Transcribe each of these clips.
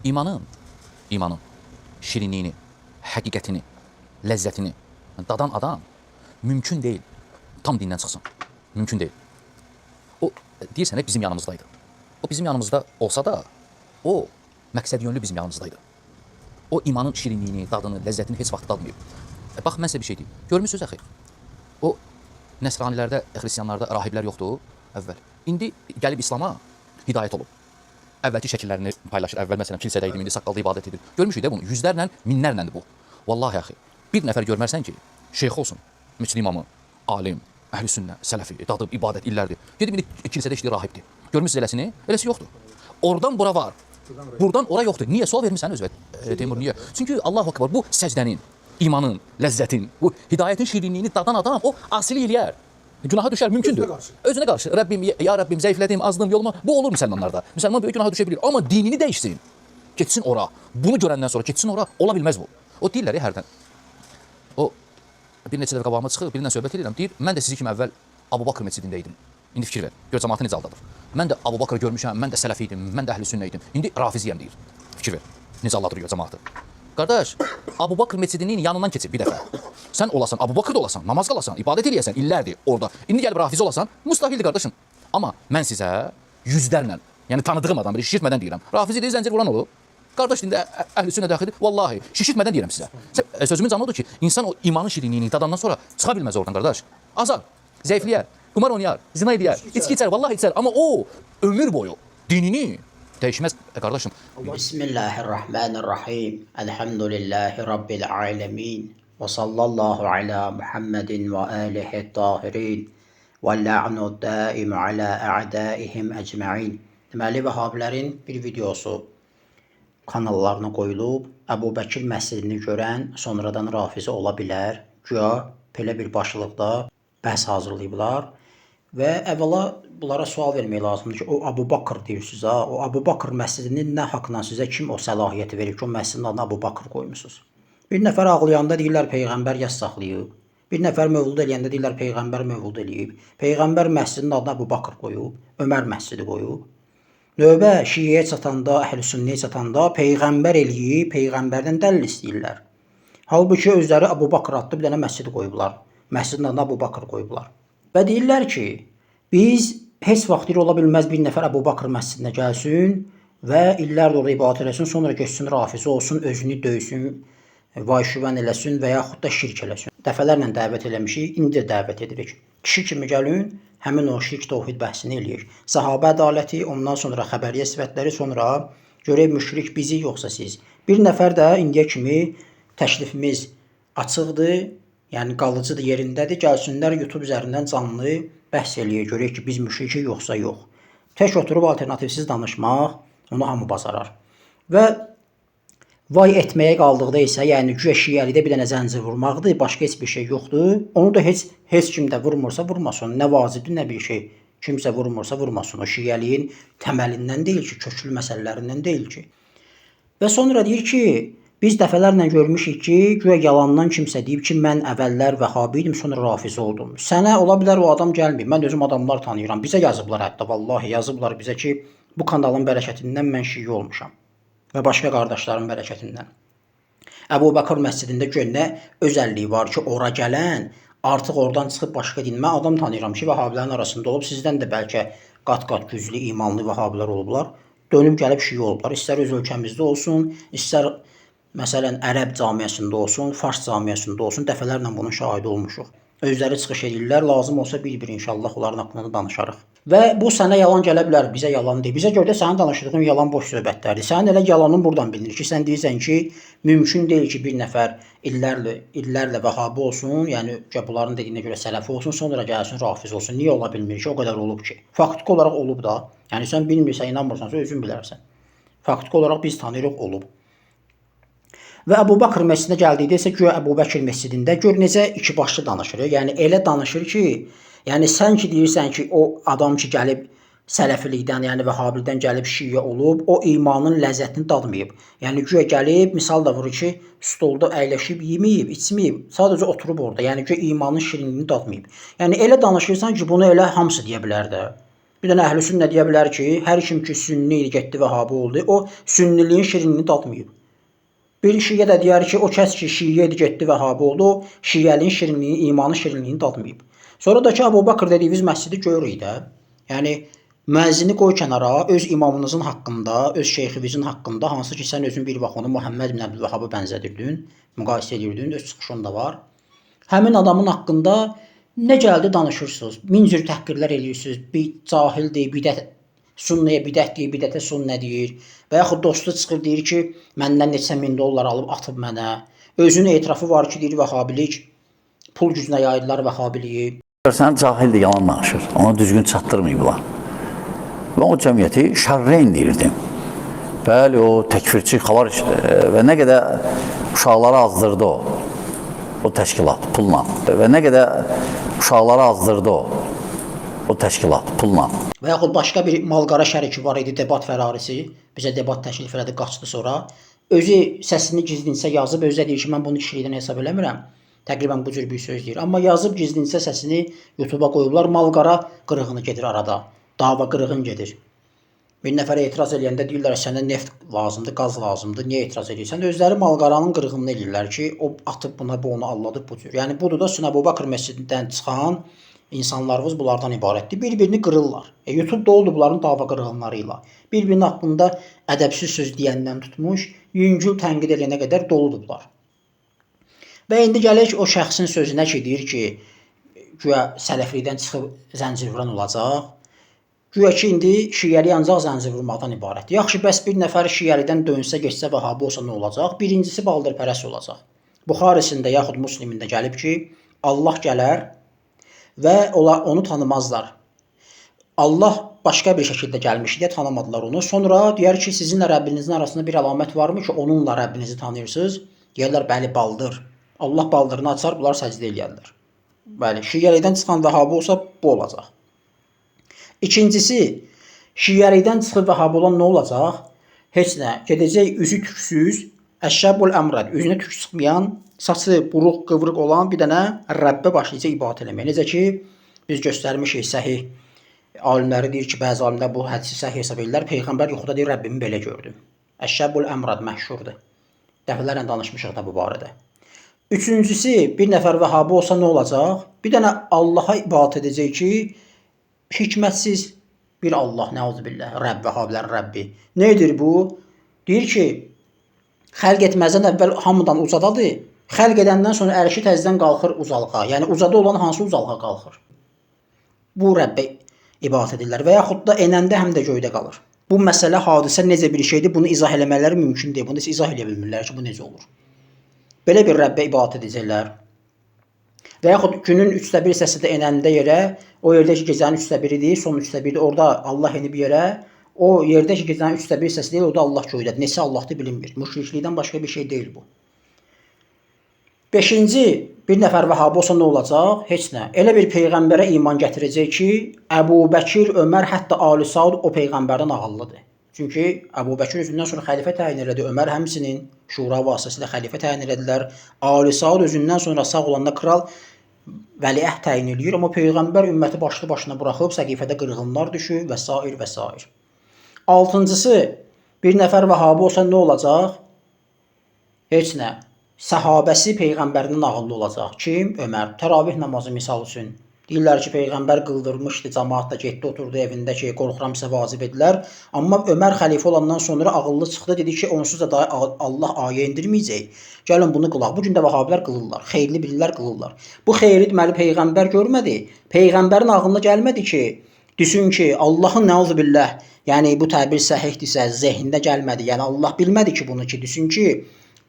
İmanın şirinliyini, həqiqətini, ləzzətini dadan adam mümkün deyil tam dindən çıxsın. Mümkün deyil. O deyirsən bizim yanımızdaydı. O bizim yanımızda olsa da o məqsəd yönlü bizim yanımızdaydı. O imanın şirinliyini, dadını, ləzzətini heç vaxt dadmayıb. Bax mən sizə bir şey deyim. Görmüsünüz axı. O nəsranilərdə, xristianlarda rahiblər yoxdur əvvəl. İndi gəlib İslama hidayət olub. Əvvəlki şəkillərini paylaşır. Əvvəl məsələn kilsədə idi, indi saqqalda ibadət edir. Görmüşük də bunu. Yüzlərlə, minlərləndir bu. Vallahi axı. Bir nəfər görmərsən ki, şeyx olsun, məscid imamı, alim, əhl-i sünnə, sələfi, dadıb ibadət illərdir. Gedib indi kilsədə işləyir rahibdir. Görmüsünüz eləsini? Eləsi yoxdur. Oradan bura var. Buradan ora yoxdur. Niyə? Sual vermisən özünə. Teymur niyə? Çünki Allahu Akbar bu səcdənin, imanın, ləzzətin, bu hidayətin şirinliyini dadan adam o asilik eləyər. Günaha düşər mümkündür. Özünə qarşı. Özünə qarşı. Rəbbim, ya Rəbbim zəiflədim, azdım yoluma. Bu olur müsəlmanlarda. Müsəlman böyük günaha düşə bilir. Amma dinini dəyişsin. Getsin ora. Bunu görəndən sonra getsin ora. Ola bilməz bu. O deyirlər ya hərdən. O bir neçə dəfə qabağıma çıxır, birindən söhbət edirəm. Deyir, mən də sizi kimi əvvəl Abu Bakr məscidində idim. İndi fikir ver. Gör cəmaatı necə aldadır. Mən də Abu Bakrı görmüşəm, mən də sələfi idim, mən də əhl-i sünnə idim. İndi rafiziyəm deyir. Fikir ver. Necə aldadır gör cəmaatı. Qardaş, Abu Bakr məscidinin yanından keçib bir dəfə. Sən olasan, Abu Bakr da olasan, namaz qılasan, ibadət eləyəsən illərdir orada. İndi gəlib rafizi olasan, müstahildir qardaşım. Amma mən sizə yüzlərlə, yəni tanıdığım adam, bir şişirtmədən deyirəm. Rafizi deyir, zəncir vuran olub. Qardaş indi əhl-i sünnə daxildir. Vallahi şişirtmədən deyirəm sizə. Sözümün canı odur ki, insan o imanın şirinliyini dadandan sonra çıxa bilməz oradan qardaş. Azar, zəifləyər, qumar oynayar, zina edər, içki içər, vallahi içər. Amma o ömür boyu dinini dəyişməz qardaşım. Bismillahirrahmanirrahim. Elhamdülillahi Rabbil alemin. Və sallallahu ala Muhammedin və alihi tahirin. Və la'nu daimu ala a'daihim ecmain. Deməli, Vəhabilərin bir videosu kanallarına qoyulub. Əbu Bəkir məscidini görən sonradan rafizə ola bilər. Güya belə bir başlıqda bəhs hazırlayıblar. Və əvvəla bunlara sual vermək lazımdır ki, o Əbu Bakr deyirsiniz ha, o Əbu Bakr məscidinin nə haqla sizə kim o səlahiyyəti verib ki, o məscidin adına Əbu Bakr qoymusunuz? Bir nəfər ağlayanda deyirlər peyğəmbər yas saxlayıb. Bir nəfər mövlud eləyəndə deyirlər peyğəmbər mövlud eləyib. Peyğəmbər məscidinin adına Əbu Bakr qoyub, Ömər məscidi qoyub. Növbə şiəyə çatanda, əhl-i sünnəyə çatanda peyğəmbər eləyib, peyğəmbərdən dəlil istəyirlər. Halbuki özləri Əbu Bakr adlı bir dənə məscid qoyublar. Məscidin adına Əbu Bakr qoyublar. Və deyirlər ki, biz heç vaxt deyir, ola bilməz bir nəfər Əbu Bakr məscidinə gəlsin və illərdir orada ibadət eləsin, sonra getsin rafizə olsun, özünü döysün, vay-şüvən eləsin və yaxud da şirk eləsin. Dəfələrlə dəvət eləmişik, indi də dəvət edirik. Kişi kimi gəlin, həmin o şirk təvhid bəhsini eləyək. Səhabə ədaləti, ondan sonra xəbəriyyə sifətləri, sonra görək müşrik bizi yoxsa siz. Bir nəfər də indiyə kimi təklifimiz açıqdır, yəni qalıcıdır, yerindədir. Gəlsinlər YouTube üzərindən canlı bəhs eləyək, görək ki, biz müşrikik yoxsa yox. Tək oturub alternativsiz danışmaq onu hamı bacarar. Və vay etməyə qaldıqda isə, yəni güya şiəlikdə bir dənə zəncir vurmaqdır, başqa heç bir şey yoxdur. Onu da heç kim də vurmursa vurmasın. Nə vacibdir, nə bir şey. Kimsə vurmursa vurmasın. O şiəliyin təməlindən deyil ki, köklü məsələlərindən deyil ki. Və sonra deyir ki, biz dəfələrlə görmüşük ki, güya yalandan kimsə deyib ki, mən əvvəllər Vəhabi idim, sonra rafizə oldum. Sənə ola bilər o adam gəlməyib. Mən özüm adamlar tanıyıram. Bizə yazıblar hətta, vallahi yazıblar bizə ki, bu kanalın bərəkətindən mən şii olmuşam. Və başqa qardaşların bərəkətindən. Əbu Bəkr məscidində gör nə özəlliyi var ki, ora gələn artıq oradan çıxıb başqa din. Mən adam tanıyıram ki, Vəhabilərin arasında olub, sizdən də bəlkə qat-qat güclü, imanlı Vəhabilər olublar. Dönüb gəlib şii olublar. İstər öz ölkəmizdə olsun, istər məsələn ərəb camiəsində olsun, fars camiəsində olsun, dəfələrlə bunun şahidi olmuşuq. Özləri çıxış edirlər, lazım olsa bir-bir inşallah onların haqqında da danışarıq. Və bu sənə yalan gələ bilər, bizə yalan deyil. Bizə görə də sənin danışdığın yalan boş söhbətlərdir. Sənin elə yalanın buradan bilinir ki, sən deyirsən ki, mümkün deyil ki, bir nəfər illərlə Vəhabi olsun, yəni bunların dediyinə görə sələfi olsun, sonra gəlsin rafizi olsun. Niyə ola bilmir ki, o qədər olub ki? Faktiki olaraq olub da. Yəni sən bilmirsən, inanmırsansa özün bilərsən. Faktiki olaraq biz tanıyırıq, olub. Və Əbu Bakr məscidinə gəldikdə isə güya Əbu Bəkir məscidində gör necə iki başlı danışır. Yəni elə danışır ki, yəni sən ki deyirsən ki, o adam ki gəlib sələfilikdən, yəni Vəhabilikdən gəlib şiə olub, o imanın ləzzətini dadmayıb. Yəni güya gəlib, misal da vurur ki, stolda əyləşib yeməyib, içməyib, sadəcə oturub orada. Yəni güya imanın şirinliyini dadmayıb. Yəni elə danışırsan ki, bunu elə hamısı deyə bilər də. Bir dənə əhl-i sünnə deyə bilər ki, hər kim ki sünni idi, getdi vəhabi oldu, o sünniliyin şirinliyini dadmayıb. Bir şiə də deyər ki, o kəs ki şiə idi, getdi vəhabi oldu, o şiəliyin şirinliyini, imanın şirinliyini dadmayıb. Sonra da ki Əbu Bakr dediyimiz məscidi görürük də. Yəni müəzzini qoy kənara, öz imamınızın haqqında, öz şeyxinizin haqqında, hansı ki sən özün bir vaxt onu Muhammed ibn Əbdülvəhhaba bənzədirdin, müqayisə edirdin, öz çıxışında var. Həmin adamın haqqında nə gəldi danışırsınız. Min cür təhqirlər eləyirsiniz. Bir cahildir, bidət sünnəyə bidət deyir, bidətə sünnə deyir. Və yaxud dostu çıxır deyir ki, məndən neçə min dollar alıb atıb mənə. Özünün etirafı var ki, deyir vəhabilik pul gücünə yaydılar vəhabiliyi. Görsən cahildir, yalan danışır. Ona düzgün çatdırmayıblar. Və o cəmiyyəti şərreyn deyirdim. Bəli, o təkfirçi xavar və nə qədər uşaqları azdırdı o. O təşkilat pulla. Və nə qədər uşaqları azdırdı o. O təşkilat pulla. Və yaxud başqa bir malqara şəriki var idi, debat fərarisi. Bizə debat təklif elədi, qaçdı sonra. Özü səsini gizlinsə yazıb, özü də deyir ki, mən bunu kişilikdən hesab eləmirəm. Təqribən bu cür bir söz deyir. Amma yazıb gizlinsə səsini YouTube-a qoyublar. Malqara qırığını gedir arada. Dava qırığın gedir. Bir nəfər etiraz eləyəndə deyirlər sənə neft lazımdır, qaz lazımdır. Niyə etiraz eləyirsən? Özləri malqaranın qırğınını eləyirlər ki, o atıb buna, bu onu alladıb bu cür. Yəni budur da Əbu Bakr məscidindən çıxan insanlarımız bunlardan ibarətdir. Bir-birini qırırlar. YouTube doludur bunların dava qırğınları ilə. Bir-birinin haqqında ədəbsiz söz deyəndən tutmuş, yüngül tənqid eləyənə qədər doludur bunlar. Və indi gələk o şəxsin sözünə ki, deyir ki, güya sələflikdən çıxıb zəncir vuran olacaq. Güya ki, indi şiəlik ancaq zəncir vurmaqdan ibarətdir. Yaxşı, bəs bir nəfər şiəlikdən dönsə, getsə vəhabi olsa nə olacaq? Birincisi baldırpərəst olacaq. Buxarisində yaxud Müslimində gəlib ki, Allah gələr və onu tanımazlar. Allah başqa bir şəkildə gəlmiş deyə tanımadılar onu. Sonra deyər ki, sizinlə Rəbbinizin arasında bir əlamət varmı ki, onunla Rəbbinizi tanıyırsınız? Deyərlər, bəli, baldır. Allah baldırını açar, bunlar səcdə eləyərlər. Bəli, şiəlikdən çıxan vəhabi olsa bu olacaq. İkincisi, şiəlikdən çıxıb vəhabi olan nə olacaq? Heç nə. Gedəcək üzü tüksüz, əşşəbul əmrəd, üzünə tük çıxmayan, saçı buruq, qıvrıq olan bir dənə Rəbbə başlayacaq ibadət eləməyə. Necə ki, biz göstərmişik səhih alimləri deyir ki, bəzi alimlər bu hədisi səhih hesab edirlər. Peyğəmbər yuxuda deyir, Rəbbimi belə gördüm. Əşşəbul əmrəd məşhurdur. Dəfələrlə danışmışıq da bu barədə. Üçüncüsü, bir nəfər vəhabi olsa nə olacaq? Bir dənə Allaha ibadət edəcək ki, hikmətsiz bir Allah, nəuzubillah, Rəbb, vəhabilərin Rəbbi. Nə edir bu? Deyir ki, xəlq etməzdən əvvəl hamıdan ucadadır. Xəlq edəndən sonra ərşi təzədən qalxır ucalığa. Yəni ucada olan hansı ucalığa qalxır? Bu Rəbbə ibadət edirlər və yaxud da enəndə həm də göydə qalır. Bu məsələ, hadisə necə bir şeydir? Bunu izah eləmələri mümkün deyil. Bunu heç izah eləyə bilmirlər ki, bu necə olur. Belə bir Rəbbə ibadət edəcəklər. Və yaxud günün 3də 1 hissəsi də enəndə yerə, o yerdə ki, gecənin 3də 1-idir, son 3də 1-dir, orada Allah enib yerə, o yerdə ki, gecənin 3də 1 hissəsi deyil, orada Allah göydədir. Neçə Allahdır bilinmir. Müşriklikdən başqa bir şey deyil bu. Beşinci, bir nəfər vəhabi olsa nə olacaq? Heç nə. Elə bir peyğəmbərə iman gətirəcək ki, Əbu Bəkir, Ömər, hətta Ali Saud o peyğəmbərdən ağıllıdır. Çünki Əbu Bəkir özündən sonra xəlifə təyin elədi, Ömər həmçinin şura vasitəsilə xəlifə təyin elədilər. Ali Saud özündən sonra sağ olanda kral vəliəhd təyin eləyir, amma peyğəmbər ümməti başlı başına buraxıb səqifədə qırğınlar düşür və sair və sair. Altıncısı, bir nəfər vəhabi olsa nə olacaq? Heç nə. Səhabəsi peyğəmbərinin ağıllı olacaq. Kim? Ömər. Təravih namazı misal üçün. Deyirlər ki, peyğəmbər qıldırmışdı, cəmaat da getdi, oturdu evində ki, qorxuram sizə vacib edilər. Amma Ömər xəlifə olandan sonra ağıllı çıxdı, dedi ki, onsuz da daha Allah ayə endirməyəcək. Gəlin bunu qılaq. Bu gün də vəhabilər qılırlar, xeyirli bilirlər, qılırlar. Bu xeyri deməli peyğəmbər görmədi. Peyğəmbərin ağlına gəlmədi ki, düşün ki, Allahın nəuzubillah, yəni bu təbir səhihdirsə, zehnində gəlmədi. Yəni Allah bilmədi ki bunu ki, düşün ki,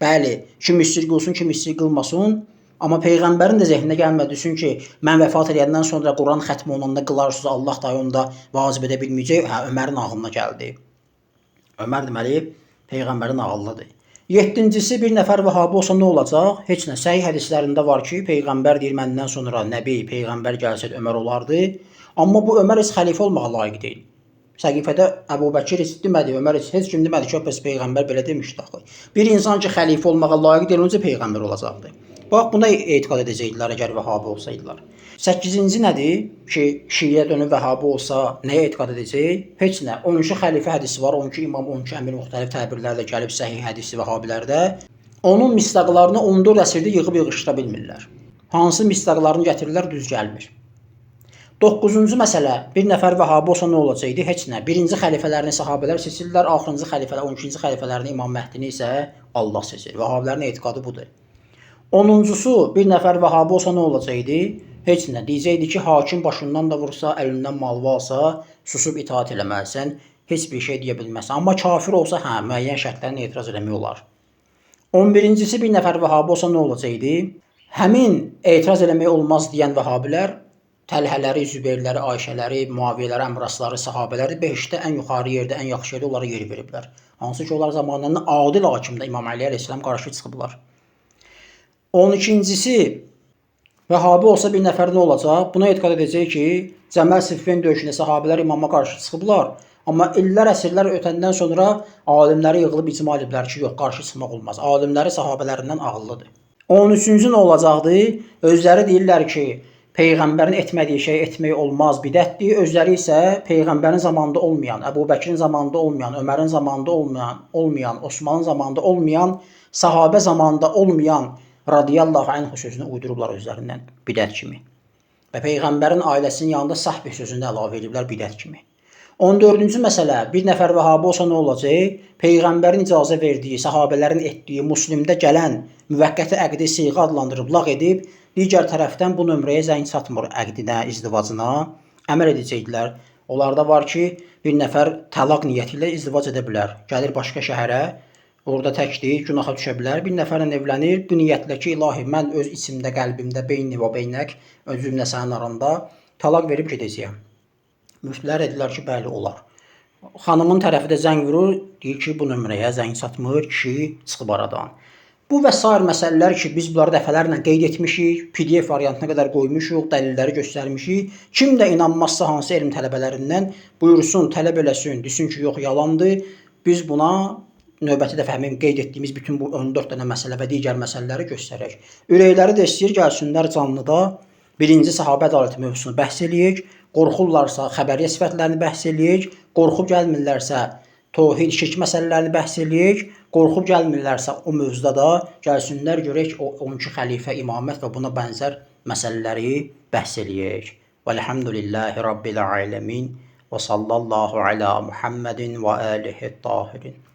bəli, kim istəyir qılsın, kim istəyir qılmasın. Amma peyğəmbərin də zehninə gəlmədi düşün ki, mən vəfat eləyəndən sonra Quran xətm olunanda qılarsınız, Allah da onda vacib edə bilməyəcək. Hə, Ömərin ağlına gəldi. Ömər deməli peyğəmbərin ağıllıdır. Yeddincisi, bir nəfər vəhabi olsa nə olacaq? Heç nə. Səhih hədislərində var ki, peyğəmbər deyir məndən sonra nəbi, peyğəmbər gəlsəydi Ömər olardı. Amma bu Ömər heç xəlifə olmağa layiq deyil. Səqifədə Əbu Bəkir heç demədi, Ömər heç kim demədi ki, bəs peyğəmbər belə demişdi axı. Bir insan ki, xəlifə olmağa layiq deyil, necə peyğəmbər olacaqdı? Bax, buna etiqad edəcəkdilər əgər Vəhabi olsaydılar. 8-ci nədir ki, Şiiyə dönüb Vəhabi olsa nəyə etiqad edəcək? Heç nə. 12 xəlifə hədisi var, 12 imam, 12 əmir müxtəlif təbirlərlə gəlib səhih hədisi Vəhabilərdə. Onun misdaqlarını 14 əsrdə yığıb yığışdıra bilmirlər. Hansı misdaqlarını gətirirlər, düz gəlmir. 9-cu məsələ, bir nəfər Vəhabi olsa nə olacaqdı? Heç nə. Birinci xəlifələrini sahabələr seçirlər, axırıncı xəlifələr, 12-ci xəlifələrini İmam Məhdini isə Allah seçir. Vəhabilərin etiqadı budur. 10-cusu, bir nəfər Vəhabi olsa nə olacaqdı? Heç nə. Deyəcəkdi ki, hakim başından da vursa, əlindən malva alsa, susub itaat eləməlisən, heç bir şey deyə bilməzsən. Amma kafir olsa, hə, müəyyən şərtlərlə etiraz eləmək olar. 11-cisi, bir nəfər Vəhabi olsa nə olacaqdı? Həmin etiraz eləmək olmaz deyən Vəhabilər Təlhələri, Zübeyrləri, Ayşələri, Muaviyyələri, Əmrasları, sahabələri behiştdə ən yuxarı yerdə, ən yaxşı yerdə onlara yer veriblər. Hansı ki, onlar zamanlarında adil hakimdə İmam Əli əleyhissalam qarşı çıxıblar. 12-cisi, Vəhabi olsa bir nəfər nə olacaq? Buna etiqad edəcək ki, Cəməl Siffin döyüşündə sahabələr imama qarşı çıxıblar. Amma illər, əsrlər ötəndən sonra alimləri yığılıb icma ediblər ki, yox, qarşı çıxmaq olmaz. Alimləri sahabələrindən ağıllıdır. 13-cü nə olacaqdı? Özləri deyirlər ki, Peyğəmbərin etmədiyi şey etmək olmaz, bidətdir. Özləri isə Peyğəmbərin zamanında olmayan, Əbu Bəkirin zamanında olmayan, Ömərin zamanında olmayan, Osmanın zamanında olmayan, sahabə zamanında olmayan radiyallahu anhu sözünü uydurublar özlərindən bidət kimi. Və Peyğəmbərin ailəsinin yanında sahbi sözünü əlavə ediblər bidət kimi. 14-cü məsələ, bir nəfər Vəhabi olsa nə olacaq? Peyğəmbərin icazə verdiyi, sahabələrin etdiyi, Müslimdə gələn müvəqqəti əqdi siğə adlandırıb, lağ edib, digər tərəfdən bu nömrəyə zəng çatmır əqdinə, izdivacına əməl edəcəkdilər. Onlarda var ki, bir nəfər təlaq niyyəti ilə izdivac edə bilər. Gəlir başqa şəhərə, orada təkdir, günaha düşə bilər. Bir nəfərlə evlənir, bu niyyətlə ki, ilahi, mən öz içimdə, qəlbimdə, beyni və beynək, özümlə sənin aranda təlaq verib gedəcəyəm. Müftilər dedilər ki, bəli, olar. Xanımın tərəfi də zəng vurur, deyir ki, bu nömrəyə zəng çatmır, kişi çıxıb aradan. Bu və sair məsələlər ki, biz bunları dəfələrlə qeyd etmişik, PDF variantına qədər qoymuşuq, dəlilləri göstərmişik. Kim də inanmazsa hansı elm tələbələrindən buyursun, tələb eləsin, desin ki, yox, yalandır. Biz buna növbəti dəfə həmin qeyd etdiyimiz bütün bu 14 dənə məsələ və digər məsələləri göstərək. Ürəkləri də istəyir gəlsinlər canlıda birinci sahabə ədaləti mövzusunu bəhs eləyək. Qorxurlarsa xəbəriyyə sifətlərini bəhs eləyək. Qorxub gəlmirlərsə tohid, şirk məsələlərini bəhs eləyək. Qorxub gəlmirlərsə o mövzuda da gəlsinlər görək o 12 xəlifə, imamət və buna bənzər məsələləri bəhs eləyək. Vəlhamdülillahi Rabbil aləmin və sallallahu alə Muhammedin və alihi tahirin.